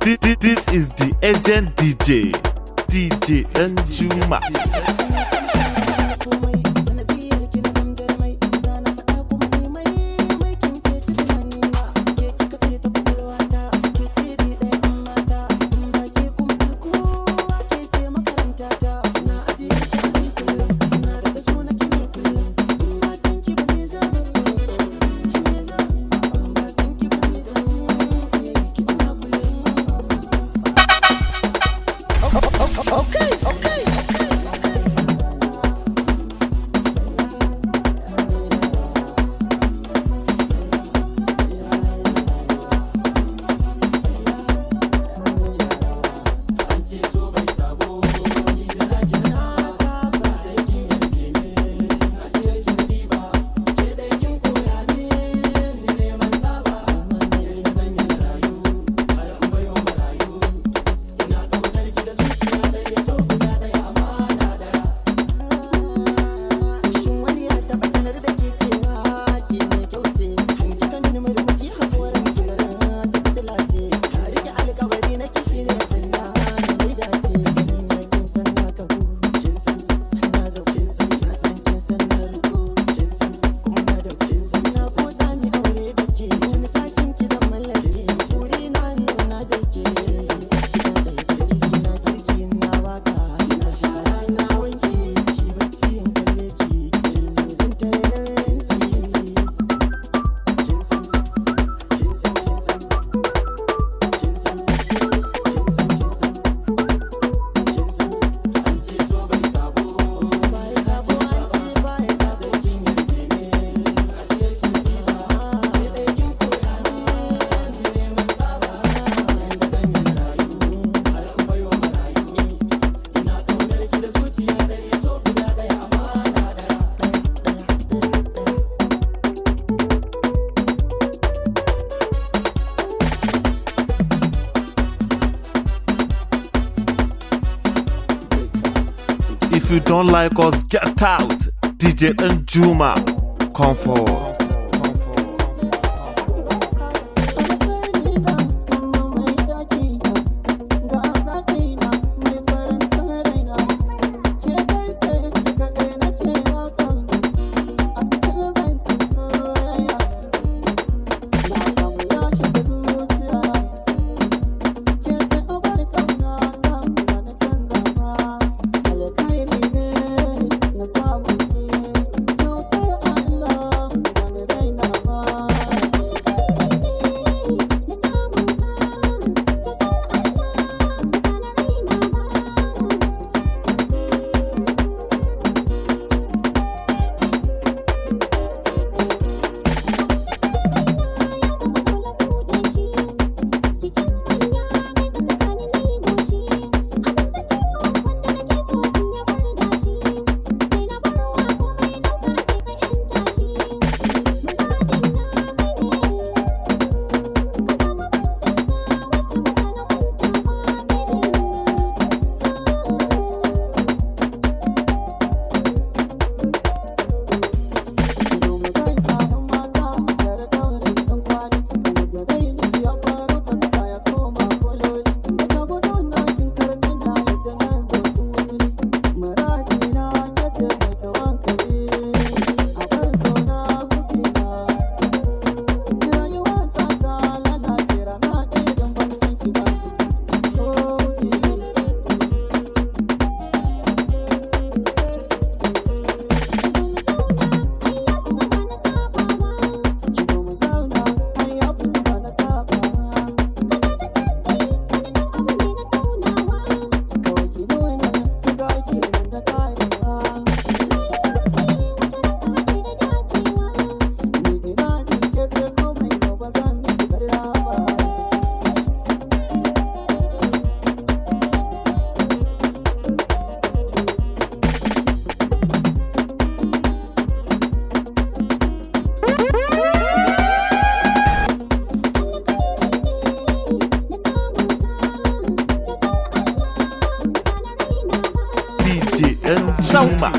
This is the agent DJ, DJ Danjuma. Komai sanadiyar ki na zamjar mai zana faɗa kuma ni mai mai kin ce tunanina ke kika sai ta kwakwalwata ke ce dai ɗaya ɗan mata in ba ke kuma ba kowa ke ce makaranta ta na ajiye ki a rai kullum na da suna ki ne kullum in ba san ki ba me zan me zan in ba san ki ba me zan iya yi ki tuna kullum. Okay. Shin wani ya taɓa sanar da ke cewa ke mai kyau ce? Kika mini murmushi hakoran ki na ta fitila ce. Rike alƙawari na kishi ne canza na mai dace. Ina kin san na kafu, kin san na zau, kin san na san kin san na riko, kin san kuma na da kin san na ko za mu aure da ke. Wani sashin ki zan mallake, buri na ni na da ke. Kina sarki na waka, kina shara na wanki, ki bacci in kalle ki, kin san zan tare ki. Kin san, kin san, kin san, kin san, kin san, kin san, kin san. An ce so bai sabo, bai sabo, an ce bai sabo. Kin yarje ne, ajiyar ki na ɗiba, ke ɗaya kin koya min neman saba. Yanda zan yi na rayu, har in baiwa marayu. Ina ƙaunar ki da zuciya ɗaya, so guda ɗaya, amana ɗaya. If you don't like us, get out. DJ Danjuma, come forward. Come forward. DJ Danjuma.